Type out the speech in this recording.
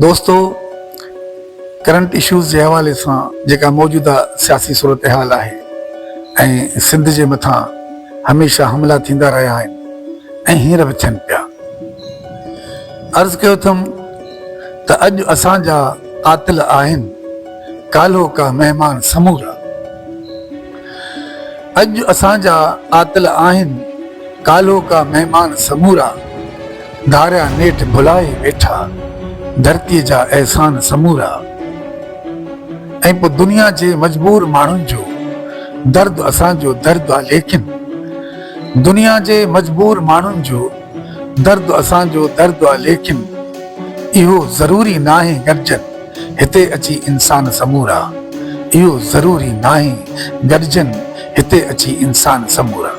دوستو current issues جي حوالي سان جيڪا موجوده سياسي صورتحال آهي ۽ سنڌ جي مٿان هميشه حملا ٿيندا رهيا آهن ۽ هينئر به ٿين پيا. عرض ڪيو اٿم ته اڄ اسان جا قاتل آهن ڪالهوڪا مهمان سمورا. اڄ اسان جا قاتل آهن ڪالهوڪا مهمان سمورا. ڌاريا نيٺ ڀلائي ويٺا ڌرتيء جا احسان سمورا. ۽ پوء دنيا جي مجبور ماڻهن جو درد اسان جو درد آ ليڪن دنيا جي مجبور ماڻهن جو درد اسان جو درد آ ليڪن اهو ضروري ناهي گڏجن هتي اچي انسان سمورا اهو ضروري ناهي گڏجن هتي اچي انسان سمورا.